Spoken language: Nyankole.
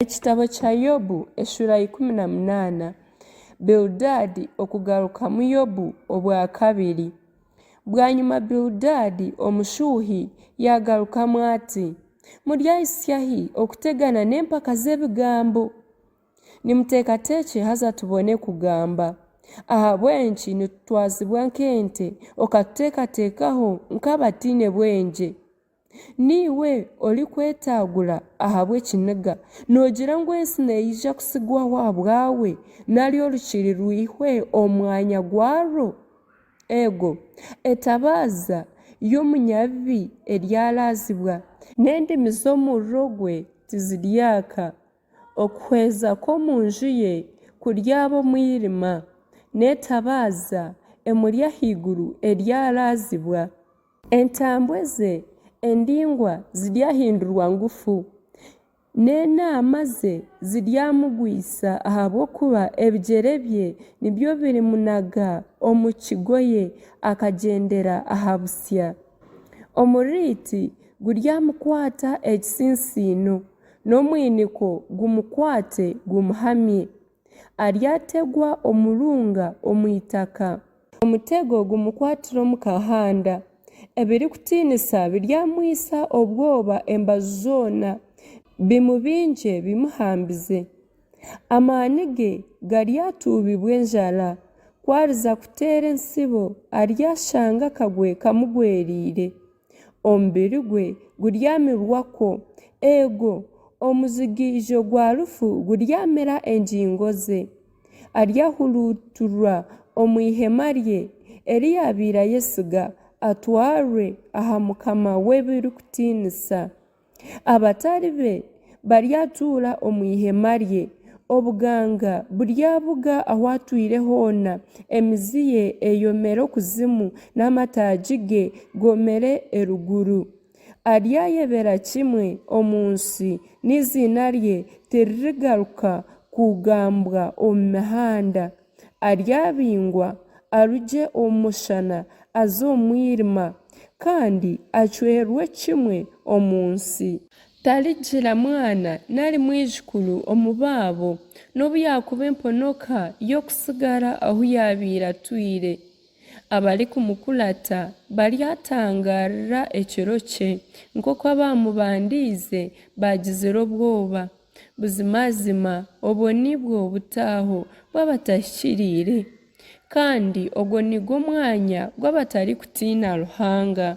Ekitabo kya Yobu eshuura ya 18. Biludaadi okugarukamu Yobu obwa kabiri. Bwanyima Biludaadi Omushuuhi yaagarukamu ati, Muryahitsya hi okutegana n'empaka z'ebigambo? Nimuteekateekye haza tubone kugamba. Ahabw'enki nitutwazibwa nk'ente, okatuteekateekaho nk'abataine bwengye? Naiwe orikwetagura ahabw'ekiniga, noogira ngu ensi neija kutsigwaho ahabwawe, nari orukiri rwihwe omu mwanya gwarwo? Eego, etabaaza y'omunyabibi eryaraazibwa, n'endimi z'omuriro gwe tiziryaka. Okuhweza kw'omu nju ye kuryaba omwirima, n'etabaaza emuri ahaiguru eryaraazibwa. Entambwe ze endaingwa ziryahindurwa ngufu, n'enaama ze ziryamugwisa, ahabw'okuba ebigyere bye nibyo birimunaga omu kigoye, akagyendera aha busya. Omuriiti guryamukwata ekitsintsiino, n'omwiniko gumukwate gumuhamye. Aryategwa omurunga omu itaka. Omutego gumukwatire omu kahanda. Ebirikutiinisa biryamwitsa obwoba embaju zoona, bimubingye bimuhambize. Amaani ge garyatuubibwa enjara, ku ariza kuteera entsibo aryashanga akagwe kamugwereire. Omubiri gwe guryamirwa kwo, eego, omujigaijo gwa rufu guryamira engingo ze. Aryahuruuturwa omu ihema rye eri yaabaire ayesiga, atwarwe aha Mukama w'ebirikutiinisa. Abatari be baryatuura omu ihema rye, obuganga buryabuga ahu atwire hoona, emizi ye eyomere okuzimu, n'amataagi ge goomere eruguru. Aryayebera kimwe omu nsi, n'eiziina rye tiririgaruka kugambwa omu mihanda. Aryabingwa arugye omu mushana aze omu mwirima, kandi acwerwe kimwe omu nsi. Tarigira mwana nari mwijukuru omu baabo, nobu yaakuba emponoka y'okutsigara ahu yaabaire atwire. Abarikumukurata baryatangaarira ekiro kye, nk'oku abaamubandiize baagizire obwoba. Buzimazima obwo nibwo butaaho bw'abatahikiriire, kandi ogwo nigwo mwanya gw'abatarikutiina Ruhanga.